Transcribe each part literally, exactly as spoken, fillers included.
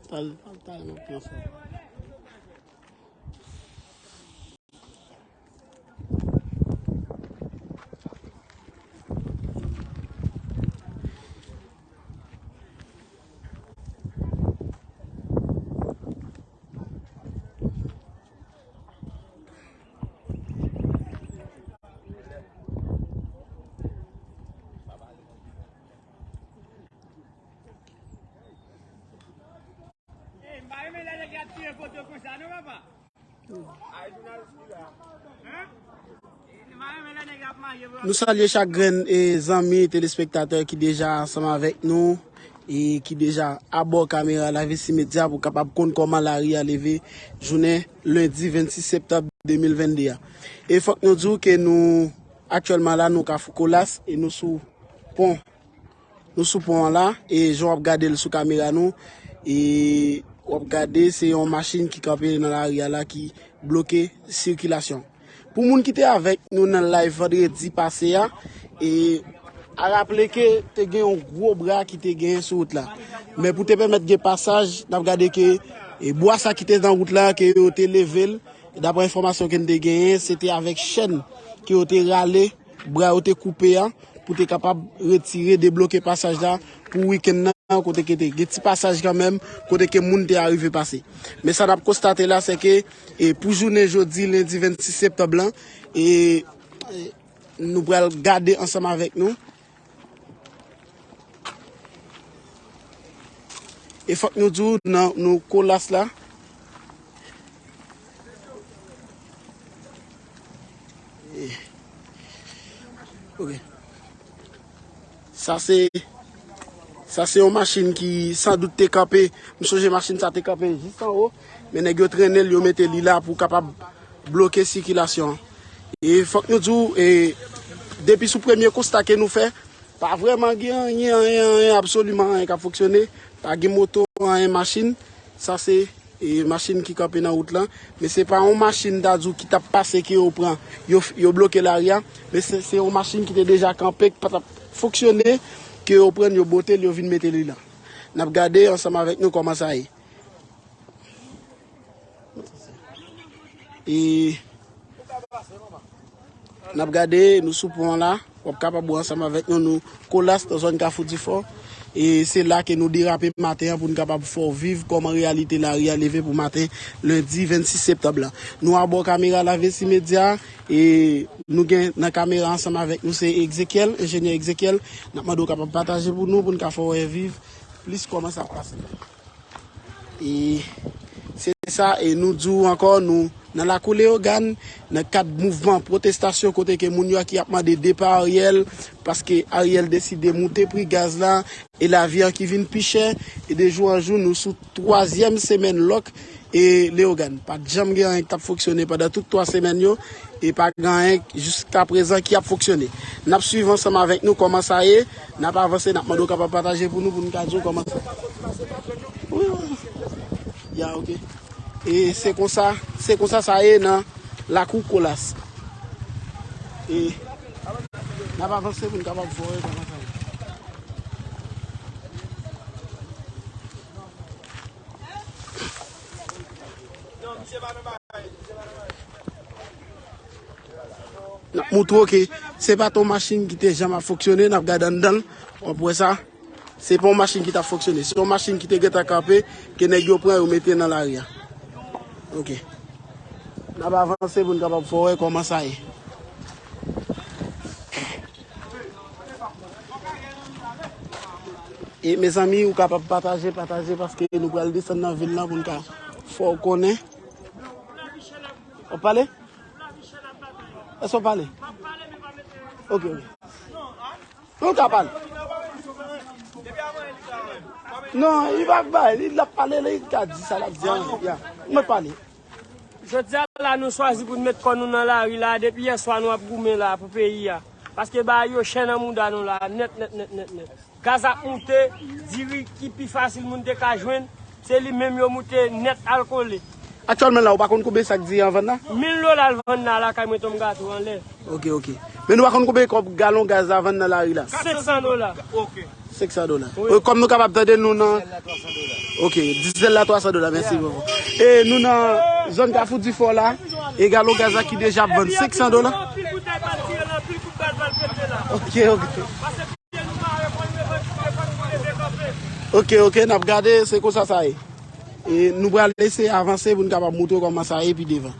Tal, tal, tal, nan pran fò. Nou salye chak grenn e zanmi telespektatè ki deja ansanm avèk nou e ki deja abò kamera Lavesi Medya pou kapab konn kòman lari a leve jounen lendi vennsis septanm de mil vennde a. E fòk nou di w ke nou aktyèlman la, nou Kafou Kolas e nou sou pon. Nou sou pon an la, e jan w ap gade l sou kamera nou, e w ap gade se yon machin ki kanpe nan lari a la ki bloke sikilasyon. Pou moun ki te avèk nou nan live vandredi pase a, e a raple ke te gen yon gwo bra ki te genyen sou wout la. Men pou te pèmèt gen pasaj, n ap gade ke e bwa sa ki te nan wout la, ke yo te leve l, daprè enfòmasyon ke n te genyen, se te avèk chèn ke yo te rale bra yo te koupe a, pou te kapab retire, debloke pasaj la pou wikenn nan, kote ke te gen ti pasaj kanmenm, kote ke moun te arive pase. Men sa n ap konstate la, se ke e pou jounen jodi, lendi vennsis septanm lan, e, e nou pral gade ansanm avèk nou. E fòk nou di w, nan, nou Kolas la. E, ok. Sa se, sa se yon machin ki san dout te kanpe. M sonje machin sa te kanpe jis anwo. Men nèg yo trennen l, yo mete li la pou kapab bloke sikilasyon an. E fòk nou di w, e, depi sou premye konsta ke nou fè, pa vrèman gen anyen, anyen, anyen, absoliman anyen k ap fonksyone. Pa gen moto, anyen, machin. Sa se, e, machin ki kanpe nan wout lan. Men se pa yon machin, ta di w, ki t ap pase ke yo pran, yo, yo bloke lari a. Men se, se yon machin ki te deja kanpe, ki pa t ap fonksyone, ke yo pran, yo bote l, yo vin mete li la. N ap gade ansanm avèk nou kòman sa ye. E n ap gade, nou sou pon an la. W ap kapab wè ansanm avèk nou, nou Kolas nan zòn Kafou Difò. E se la ke nou derape maten an pou n kapab fè w viv kòman reyalite lari a leve pou maten lendi vennsis septanm lan. Nou abò kamera Lavesi Medya, e nou gen nan kamera ansanm avèk nou se Ezekiel, enjenyè Ezekiel. N ap mande w kapab pataje pou nou, pou n ka fè w wè viv plis kòman sa ap pase. E se sa, e nou di w ankò, nou nan lakou Leyogàn, nan kad mouvman pwotestasyon kote ke moun yo ki ap mande depa Ariel, paske Ariel deside moute pri gaz la, e lavi an ki vin pi chè, e de jou an jou, nou sou twazyèm semèn lòk, e Leyogàn. Pa t janm gen anyen ki t ap fonksyone pandan tout twa semèn yo, e pa gen anyen jiskaprezan ki ap fonksyone. N ap swiv ansanm avèk nou kòman sa ye, n ap avanse, n ap mande w kapab pataje pou nou, pou nou ka di w kòman sa. Wi, wi. Ya, ok. E se konsa, se konsa sa ye nan lakou Kolas. E n ap avanse pou nou kapab fè w wè kòman sa ye. N ap moutre w ke se pa t yon machin ki te janm ap fonksyone, n ap gade anndan l, w ap wè sa. Se pa yon machin ki t ap fonksyone, se yon machin ki te gentan kanpe, ke nèg yo pran, yo mete nan lari a. Ok. N ap avanse pou n kapab fè w wè kòman sa ye. E mezanmi, ou kapab pataje, pataje, paske nou pral desann nan vil lan pou n ka fè w konnen. W ap pale? Èske w pale? Ok, ok. Nou ka pale. Non, li pa bay, li l ap pale, li ka di sa l ap di an. Ya. Mwen pale. Jodi a la, nou chwazi pou n met kò nou nan lari la. Depi yè swa, nou ap goumen la pou peyi a. Paske bagay yo chè nan mouda nou la, nèt, nèt, nèt, nèt, nèt. Gaz ap moute, diri ki pi fasil moun te ka jwenn, se li menm yo moute nèt al kole. Aktyèlman la, ou pa konn konbyen sak diri an vann la? Mil dola l vann la lakay mwen, Tom Gato anlè. Ok, ok. Men nou pa konn konbyen kòb galon gaz la vann nan lari la? Senk san dola. Ok. Senk san dola. Wi. Kòm nou kapab tande, nou nan... Dizèl la twa san dola. Ok, dizèl la twa san dola, mèsi, yeah, bro. E nou nan zòn Kafou Difò la, e galon gaz la ki deja ap vann senk san dola. Ok, ok. Ok, ok, n ap gade, se konsa sa ye. E nou pral eseye avanse pou n kapab montre kòman sa ye pi devan.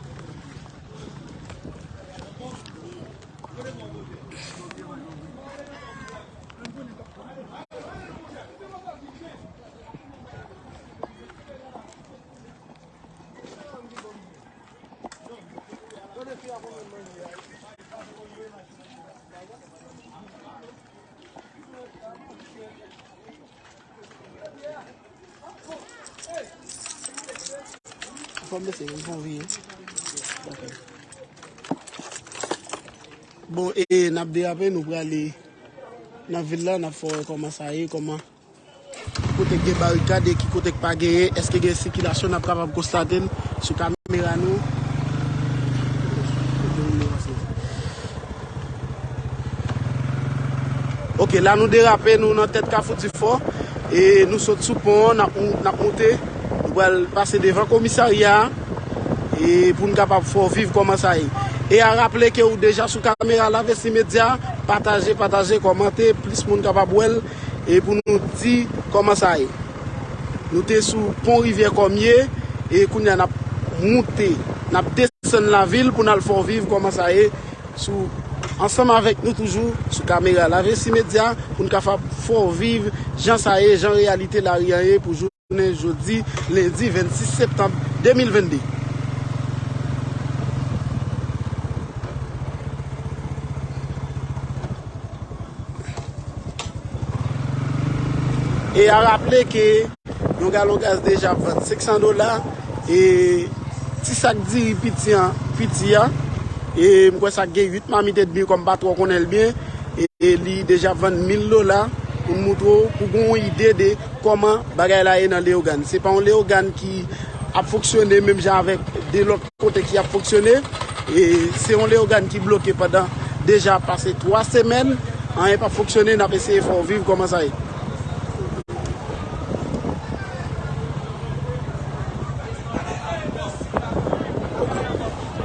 Fò m bese, fò m vire. Ok. Bon, e, n ap derape, nou prale nan vil la, n ap fè w wè kòman sa ye, kòman, kote k gen barikad e ki kote k pa genyen, èske gen sikilasyon, n ap kapab konstate l sou kamera nou. Ok, la nou derape, nou nan tèt Kafou Difò. E nou sot sou pon an, n ap, n ap monte. Nou pral pase devan komisarya a, e pou n kapab fè w viv kòman sa ye. E a raple ke ou deja sou kamera Laversi Medya, pataje, pataje, kòmante, plis moun kapab wè l, e pou nou di kòman sa ye. Nou te sou pon Rivyè Kòmye, e kounye a n ap monte, n ap desann lavil pou n al fè w viv kòman sa ye. Sou, ansanm avèk nou toujou sou kamera Laversi Medya pou n kapab fè w viv jan sa ye, jan reyalite lari a ye pou jounen jodi, lendi vennsis septanm de mil vennde. E a raple ke yon galon gaz deja ap vann senk san dola, e ti sak diri piti an, piti a, e m kwè sa gen uit mamit edmi, kòm m pa twò konnen l byen, e, e li deja ap vann mil dola, pou n moutre w, pou gen yon ide de kòman bagay la ye nan Leyogàn. Se pa yon Leyogàn ki ap fonksyone menm jan avèk de lòt kote ki ap fonksyone. E se yon Leyogàn ki bloke pandan deja pase twa semèn, anyen p ap fonksyone, n ap eseye fè w viv kòman sa ye.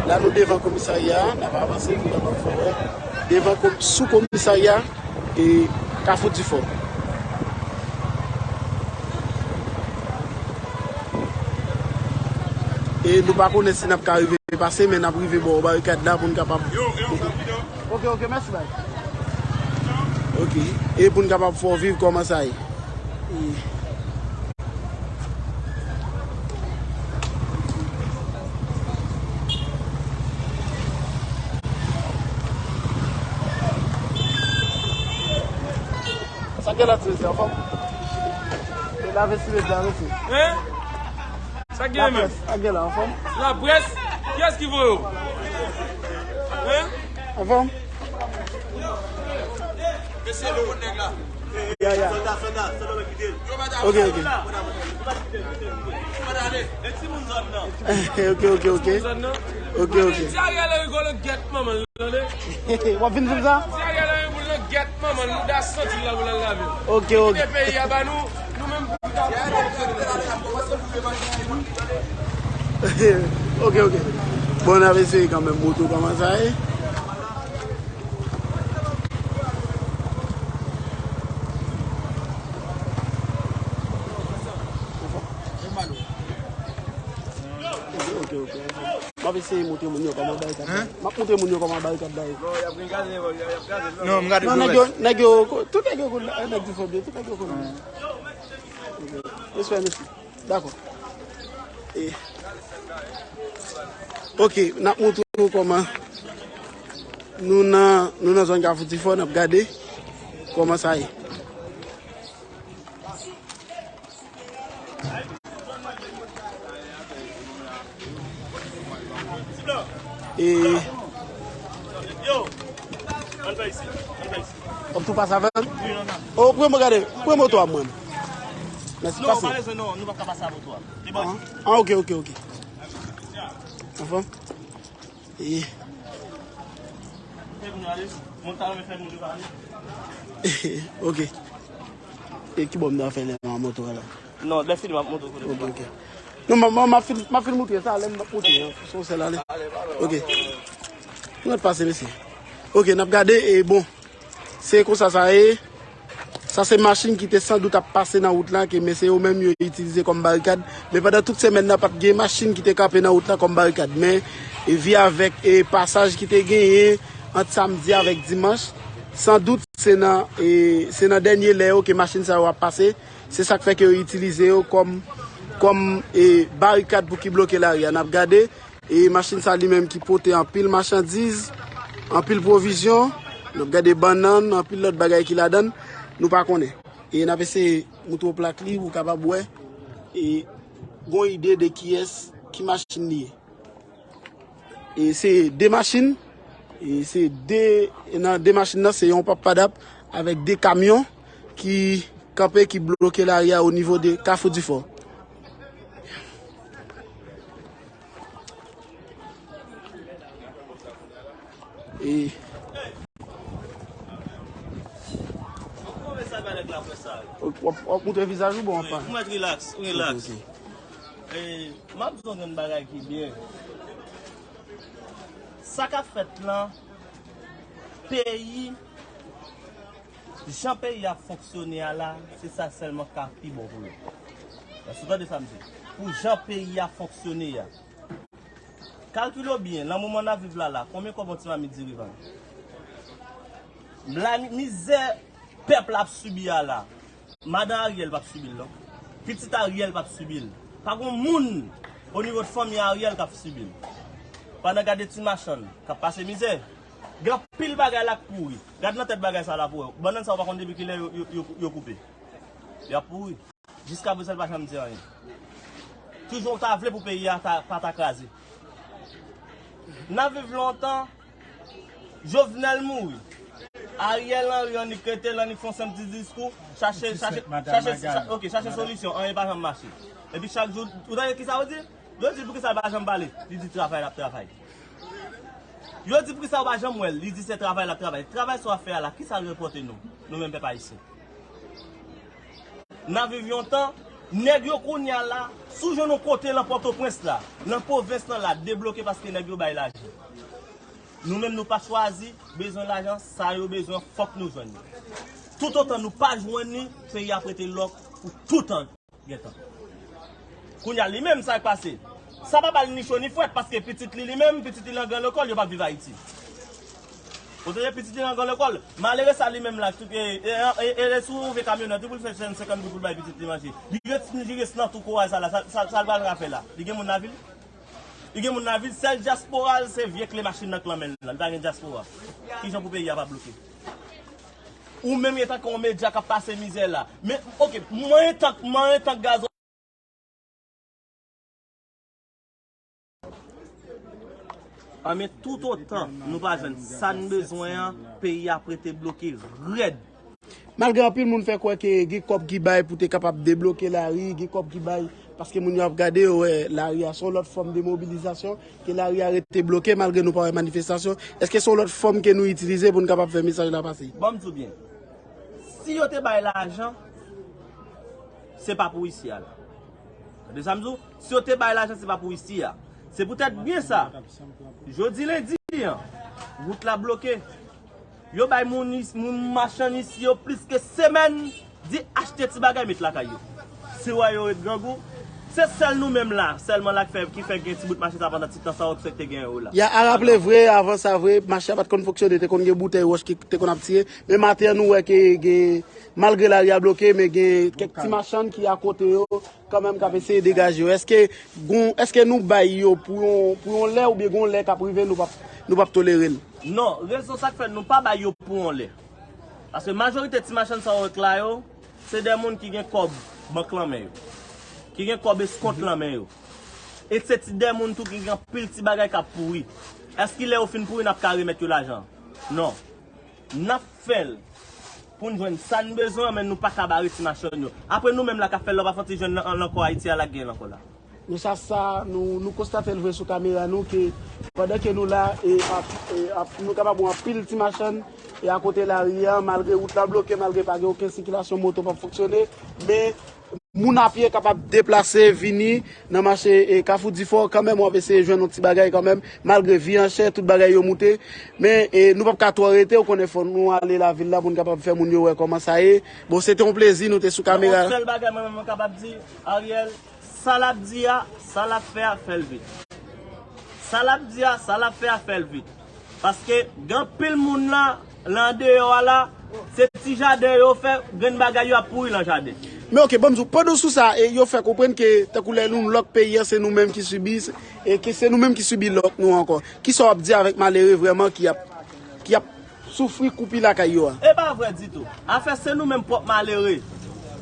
La nou devan komisarya a, n ap avanse, nou ap fè w wè. Devan kom-, sou komisarya, e Kafou Difò. E nou pa konnen si n ap ka rive pase, men n ap rive bò barikad la pou n kapab. Ok, ok, mèsi, bye. Ok, e pou n kapab fè w viv kòman sa ye. E Sa gen la, ti mesye, anfòm? E Laversi Medya, mesye. Hein? Sa gen la menm? Laprès, sa gen la, anfòm? Laprès? Kiyès ki voye w? Hein? Anfòm? Mesye, nou konn nèg la. Ya, ya. Ok, ok. Ok, ok, ok. Ok, ok. Di Ariel Henry gwo langèt manman l, tande? W ap vin di m sa? Di Ariel Henry pou l langèt manman l, mouda santi l la pou l al lave. Ok, ok. Kite peyi a ba nou, nou menm. Ok, ok. Bon, n ap eseye kanmenm montre w kòman sa ye. Ok, ok, ok. M ap eseye montre moun yo kòman barikad la. Hein? M ap montre moun yo kòman barikad la ye. Non, y ap vin gade, y ap gade. Non, m gade. Non, nèg yo, nèg yo, tout nèg yo konn, nèg Difò byen, tout nèg yo konn. Ok. Respè, mèsi. Dakò. E, ok, n ap montre w kòman nou nan, nou nan zòn Kafou Difò, n ap gade kòman sa ye. E w ap tou pase avè l? O, pran mwen gade, pran moto a mwen. Mèsi, pase. Non, pa bezwen, non, nou p ap ka pase avè moto a. Ah, ah, ok, ok, ok. Anfòm? E. Ok. E ki bò m ta fè lè m a moto a la? Non, lè fini m ap montre w kote pou pase. Ok, ok. Non, m, m, m ap fin, m ap fin moutre sa, lè m ap moutre, hein, sou sèl ale. Ok. Nou mèt pase, mesye. Ok, n ap gade, e bon, se konsa sa ye. Sa se machin ki te san dout ap pase nan wout la, ke mesye yo menm yo itilize kòm barikad. Men pandan tout semèn nan, pa t gen machin ki te kanpe nan wout la kòm barikad. Men, e vi avèk e pasaj ki te genyen ant samdi avèk dimanch, san dout, se nan, e, se nan dènye lè yo ke machin sa yo ap pase. Se sa k fè ke yo itilize yo kòm, kòm, e, barikad pou ki bloke lari a. N ap gade, e, machin sa li menm ki pote anpil machandiz, anpil pwovizyon. N ap gade bannann, anpil lòt bagay ki ladan l, nou pa konnen. E n ap eseye moutre w plak li, ou kapab wè, e, gon ide de kiyès, ki machin li ye. E se de machin, e se de, nan de machin nan, se yon pap padap avèk de kamyon ki kanpe, ki bloke lari a o nivo de Kafou Difò. E w ap, w ap moutre vizaj ou, bon, w ap pale. Ou mèt rilaks, ou rilaks. Ok, ok. E, m ap di w yon grenn bagay ki byen. Sa k ap fèt lan, peyi, jan peyi a fonksyone a la, se sa sèlman k ka pi bon pou yo. Èske w tande sa m di? Pou jan peyi a fonksyone a. Kalkile w byen, lan moman n ap viv la la, konbyen kòb yon ti mamit diri vann? La, mizè pèp la ap sibi a la, madan Ariel p ap sibi l non. Pitit Ariel p ap sibi l. Pa gon moun o nivo de fanmi Ariel k ap sibi l. Pandan gade ti machann k ap pase mizè. Gen anpil bagay la k pouri. Gad nan tèt bagay sa la pou wè. Bannann sa ou pa konn depi kilè yo, yo, yo, yo koupe. Y ap pouri. Jiskaprezan, l pa janm di anyen. Ki jan w ta vle pou peyi a ta, pa ta kraze? N ap viv lontan, Jovenel mouri. Ariel Henry annik rete, l annik fè yon senp ti diskou, chache, chache, chache, cha-, ok, chache solisyon, anyen pa janm mache. Epi chak jou, ou tande kisa yo di? Yo di l poukisa l pa janm pale? Li di travay l ap travay. Yo di poukisa ou pa janm wè l? Li di se travay l ap travay. Travay sa w ap fè a la, kisa l repòte nou? Nou menm pèp ayisyen. N ap viv yon tan, nèg yo kounye a la, si w jwenn yon kote lan Pòtoprens la, lan pwovens lan la, debloke paske nèg yo bay lajan. Nou menm nou pa chwazi bezwen lajan, sa yo bezwen fòk nou jwenn li. Toutotan nou pa jwenn li, peyi ap rete lòk pou toutan. Gentan. Kounye a li menm sa k pase. Sa pa ba l ni cho ni frèt paske pitit li li menm, pitit li nan gran lekòl, yo p ap viv Ayiti. Kote pitit li nan gran lekòl, malere sa li menm la, e, e, e, e si w ouvè kamyonèt, ou pou l fè senn senkant goud pou l bay pitit li manje. Li ret, li ret nan tou koray sa la, sa, sa, sa l pral ka fè la? Li gen moun nan vil? Li gen moun nan vil, sèl dyaspora l, se vye kle machin nan k lan men l la, li pa gen dyaspora. Kijan pou peyi a pa bloke? Ou menm etanke yon medya k ap pase mizè la. Men, ok, mwen etanke, mwen etanke gazon. Anben, toutotan nou pa jwenn sa n bezwen an, peyi a ap rete bloke rèd. Malgre anpil moun fè kwè ke gen kòb ki bay pou te kapab debloke lari, gen kòb ki bay paske moun yo ap gade, yo wè lari a se yon lòt fòm de mobilizasyon, ke lari a rete bloke malgre nou pa wè manifestasyon. Èske se yon lòt fòm ke nou itilize pou n kapab fè mesaj la pase? Ban m di w byen. Si yo te bay lajan, se pa pou isi a la. Tande sa m di w? Si yo te bay lajan, se pa pou isi a. Se poutèt byen sa, jodi lendi an, wout la bloke. Yo bay moun is-, moun machann isi yo plis ke semèn, di achte ti bagay met lakay yo. Si w wè yo ret grangou, se sèl nou menm la, sèlman la k fè, ki fè gen ti bout mache sa pandan ti tan sa w eksplike gen yo la. Ya, a raple vre, avan sa vre, mache a pa t konn fonksyone, te konn gen boutèy wòch ki te konn ap tire. Men maten an, nou wè ke gen, malgre lari a bloke, men gen kèk ti machann ki akote yo, kanmenm k ap eseye degaje yo. Èske gon, èske nou bay yo pou yon, pou yon lè oubyen gon lè k ap rive nou p ap, nou p ap tolere l? Non, rezon sa k fè nou pa bay yo pou yon lè. Paske majorite ti machann sa yo k la yo, se de moun ki gen kòb bank lan men yo, ki gen kòb eskont lan men yo. E se ti de moun tou ki gen anpil ti bagay k ap pouri. Èske lè yo fin pouri, n ap ka remèt yo lajan? Non. N ap fè l pou n jwenn sa n bezwen an, men nou pa ka bare ti machann yo. Apre nou menm la k ap fè l la, w pa fè ti jwenn nan, nan kò Ayiti a la k gen l ankò la. Nou sa, sa, nou, nou konstate l vre sou kamera nou ke pandan ke nou la, e, ap, e, ap, nou kapab wè anpil ti machann e akote lari a, malgre wout la bloke, malgre pa gen okenn sikilasyon, moto p ap fonksyone, men moun apye kapab deplase, vini nan mache, e, Kafou Difò, kanmenm w ap eseye jwenn yon ti bagay kanmenm, malgre vi an chè, tout bagay yo moute, men, e, nou p ap ka twò rete, ou konnen fò nou ale lavil la pou n kapab fè moun yo wè kòman sa ye. Bon, se te yon plezi, nou te sou kamera. Yon sèl bagay mwen menm mwen kapab di, Ariel, sa l ap di a, sa l ap fè a, fè l vit. Sa l ap di a, sa l ap fè a, fè l vit. Paske gen anpil moun la, la andeyò a la, se ti jaden yo fè, grenn bagay yo ap pouri lan jaden. Men oke, ban m di w, pandan w sou sa, e yo fè konprann ke tankou lè nou lòk peyi a, se nou menm ki sibi, e ke se nou menm ki sibi lòk nou ankò. Kisa w ap di avèk malere vrèman ki ap, ki ap soufri koupi lakay yo a? E pa vre ditou. Afè se nou menm pwòp malere.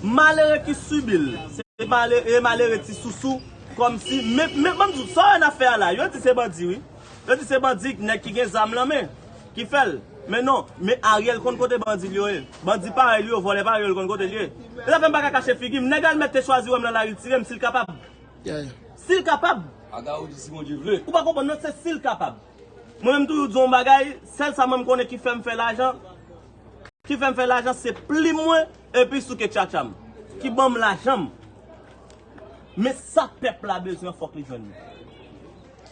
Malere ki sibi l. Se malere, e malere ti sousou. Kòmsi, men, men, ban m di w, sa yo n ap fè a la, yo di se bandi, wi. Yo di se bandi, nèg ki gen zam lan men, ki fè l. Men non, men Ariel konn kote bandi l yo ye. Bandi parèy li yo, vòlè parèy yo, l konn kote l ye. E sa fè m pa ka kache figi m. Nèg Almèt te chwazi wè m lan lari, l tire m si l kapab. Yeah, yeah. Si l kapab. Aga ou di si Bondye vle. Ou pa konprann non, se si l kapab. Mwen menm toujou di yon bagay, sèl sa mwen m konnen ki fè m fè lajan, ki fè m fè lajan, se plim mwen epi souke tchatcha m, ki ban m lajan m. Men sa pèp la bezwen, fòk li jwenn li.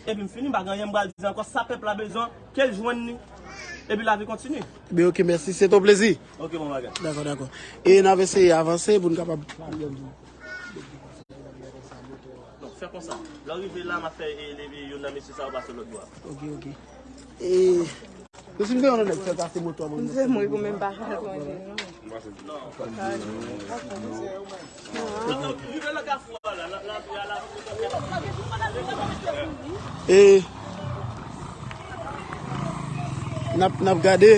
Epi m fini, m pa gen anyen m pral di ankò, sa pèp la bezwen, ke l jwenn li. Epi lavi kontinye. Ebyen, oke, mèsi. Se ton plezi. Oke, bon bagay. Dakò, dakò. E n ap eseye avanse pou n kapab. Donk, fè konsa. Lè w rive la, m ap fè, e, leve youn nan mesye sa yo pase lòt bò a. Oke, oke. E, nou si m te yon nèg fè pase moto a, mwen. Se mwen pou menm pa ka konnen, non. Rive nan kafou a la, nan, nan, nan, e, n ap, n ap gade.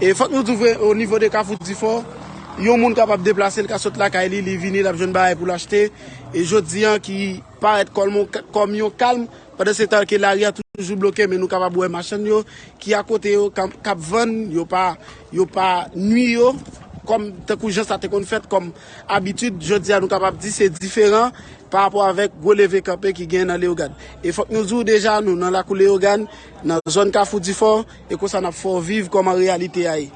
E fòk nou di vre, o nivo de Kafou Difò, yon moun kapab deplase, l ka sot lakay li, li vini, l ap jwenn bagay pou l achte. E jodi a ki parèt kòm yon, kòm yon kalm, pandan se tan ke lari a toujou bloke, men nou kapab wè machann yo ki akote yo, k ap, k ap vann, yo pa, yo pa nwi yo, kòm tankou jan sa te konn fèt kòm abitid. Jodi a, nou kapab di se diferan pa rapò avèk gwo leve kanpe ki gen nan Leyogàn. E fòk nou di w deja, nou nan lakou Leyogàn, nan zòn Kafou Difò, e konsa n ap fè w viv kòman reyalite a ye.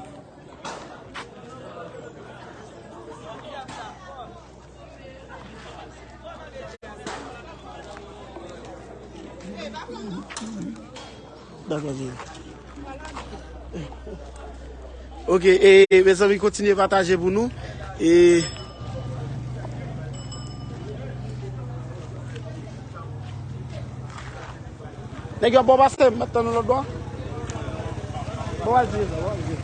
Dakò, Jezi. Ok, e mezanmi, kontinye pataje pou nou. E nèg yo ap bon pase, m ap tann nou lòt bò. Bon, al di sa, bon, al di.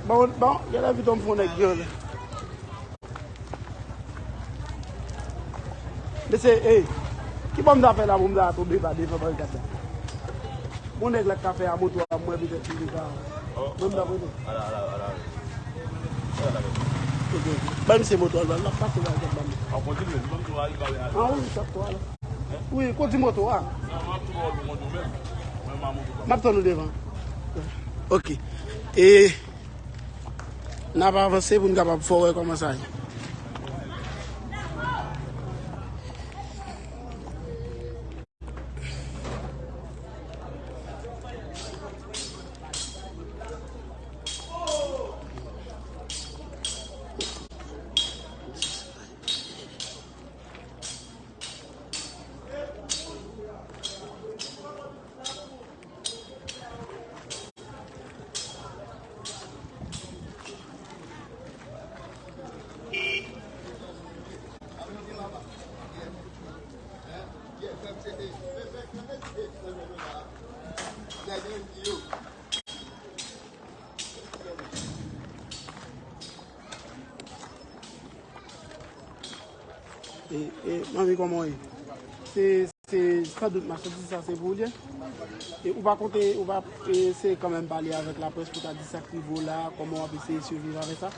Bon, bon, genlè Vito m fè yon nèg vyolan. Mesye, ey, ki bò m ta fè la pou m ta tonbe pa devan barikad la? Bon, nèg la k ka fè a moto a, mwen petèt li deja. Mwen m ta prete. Ala, ala, ala. Ok, ok. Ban misye moto a, l ap pase barikad la. An, wi, sa k fò, ala. Wi, kondi moto a. M ap tann ou devan. Ok. E n ap avanse pou n kapab fè w wè kòman sa ye. E, e, manmi, kòman w ye? Se, se, san dout, machandiz sa se pou ou l ye. E ou pa konte, ou pa eseye kanmenm pale avèk laprès pou ta di sa k rive w la, kòman w ap eseye siviv avèk sa?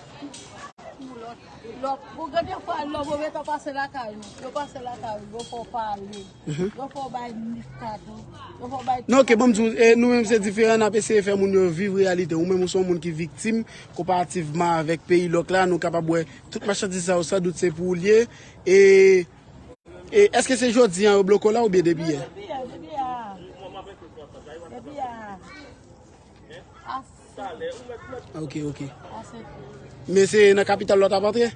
Lò, pou gen de fwa, lò, move tan pase lakay ou. Yo pase lakay ou, yo fè w pale. Yo fè w bay nik kado. Yo fè w bay... Non, ok, bon, m di w, e, nou menm se diferan, n ap eseye fè moun yo viv reyalite. Ou menm, ou se yon moun ki viktim, konparativman avèk peyi lòk la, nou kapab wè tout machandiz sa yo, san dout, se pou ou l ye. E, e èske se jodi a yo bloke w la oubyen depi yè? Non, depi yè, depi yè. Depi yè. Ok, ok. Men se nan kapital la w t ap antre?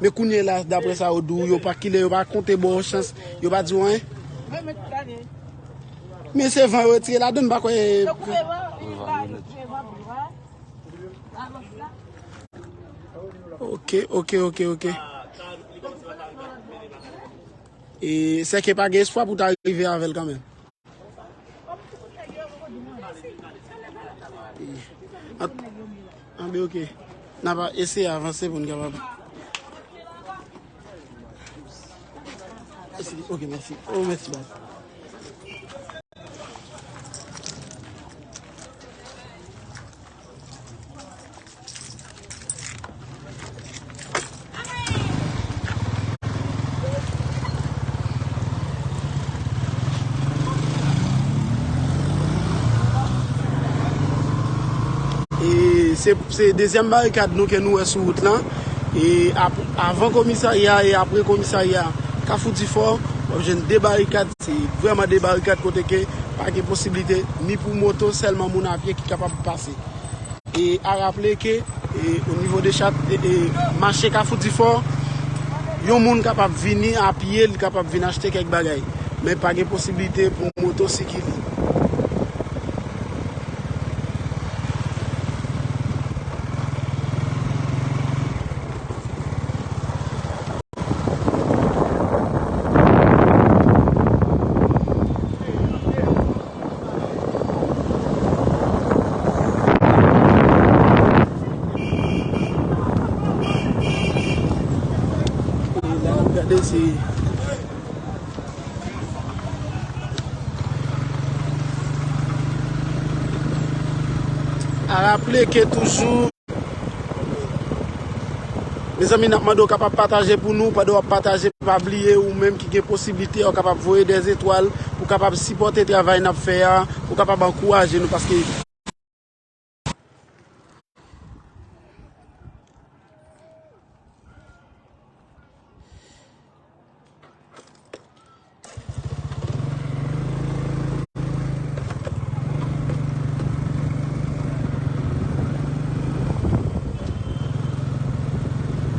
Men kounye a la, daprè sa yo di w, yo pa kile, yo pa konte ba w chans, yo pa di w anyen? Men se van yo retire ladann, m pa kwè. Ok, ok, ok, ok. E sèke pa gen espwa pou ta rive avè l kanmenm. An, anben, ok. N ap eseye avanse pou n kapab. Ok, mèsi. Oh, mèsi, baz. E se, se dezyèm barikad nou ke nou wè sou wout lan. E ap-, avan komisarya e apre komisarya Kafou Difò, w ap jwenn de barikad. Se vrèman de barikad kote ke pa gen posiblite ni pou moto, sèlman moun a pye ki kapab pase. E a raple ke, e, o nivo de chat, e, e, mache Kafou Difò, yon moun kapab vini a pye, li kapab vin achte kèk bagay. Men pa gen posiblite pou moto sikile. E la n ap gade se a raple ke toujou Mezanmi, n ap mande w kapab pataje pou nou. Pandan w ap pataje, pa bliye ou menm ki gen posiblite a, w kapab voye de zetwal pou kapab sipòte travay n ap fè a, pou kapab ankouraje nou, paske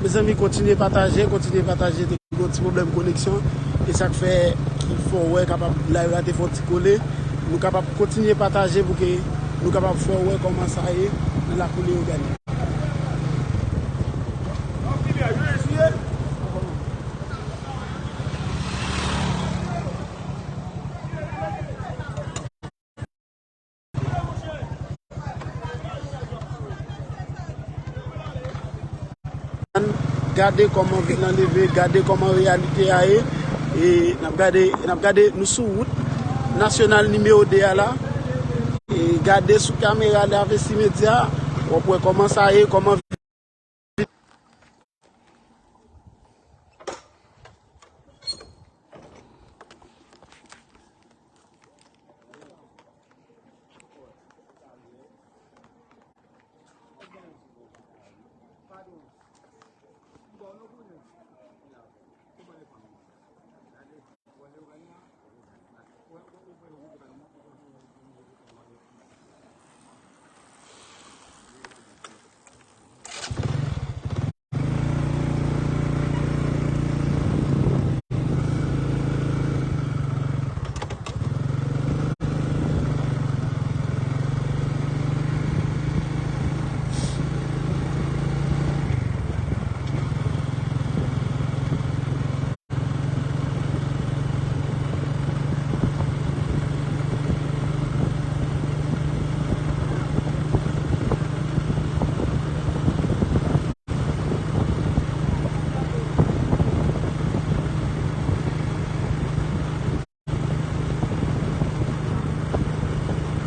Mezanmi, kontinye pataje, kontinye pataje. Te gen yon ti pwoblèm koneksyon, e sa k fè ki fè w wè kapab live la te fè yon ti kole. Nou kapab kontinye pataje pou ke nou kapab fè w wè kòman sa ye nan lakou Leyogàn. Gade kòman vil lan leve, gade kòman reyalite a ye. E n ap gade, n ap gade, nou sou wout nasyonal nimewo de a la. E gade sou kamera Lavesi Medya, w ap wè kòman sa ye, kòman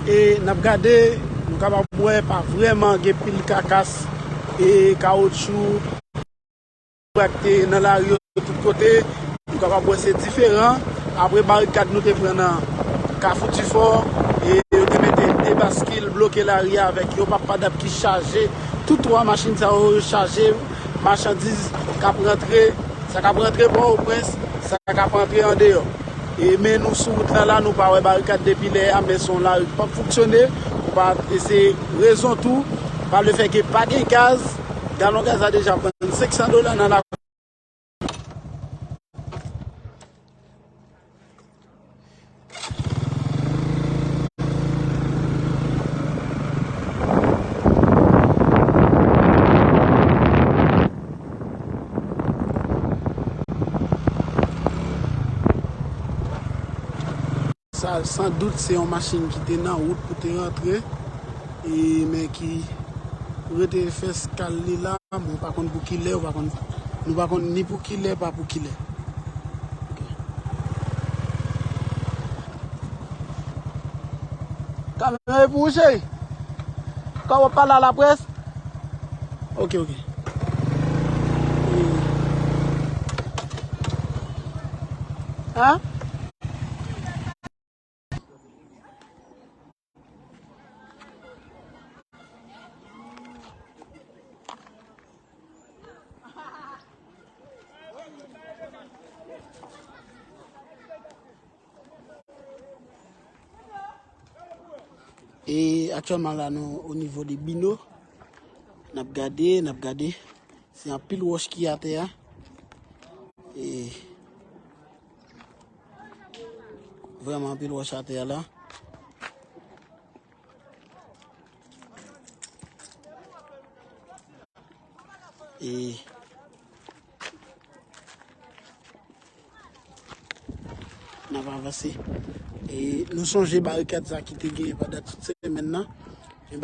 E n ap gade, nou kapab wè pa vrèman gen pil kakas e, kawotchou, brakte nan lari yo tout kote. Nou kapab wè se diferan. Apre barikad nou te pran nan Kafou Difò, e yo te mete de baskil bloke lari a avèk yon papadap ki chaje. Tout twa machin sa yo chaje machandiz k ap rantre, sa k ap rantre Pòtoprens, sa k ap rantre andeyò. E men nou sou wout la, la nou pa wè barikad depi lè a, men se yon lari k p ap fonksyone. Ou pa, e se rezon tou pa le fè ke pa gen gaz. Galon gaz la deja vann senk san dola nan la. Sa, san dout, se yon machin ki te nan wout pou te rantre, e, men ki rete fè eskal li la. Bon, ou pa konn pou kilè, ou pa konn, nou pa konn ni pou kilè, pa pou kilè. Ok. Kamyon e pou ou, cheri? Kòman w ap pale a laprès? Ok, ok. Hein? E aktyèlman la, nou o nivo de Bino. N ap gade, n ap gade. Se anpil wòch ki atè a. E vrèman anpil wòch atè a la. E n ap avanse. E nou sonje barikad sa ki te genyen pandan tout semèn nan. Men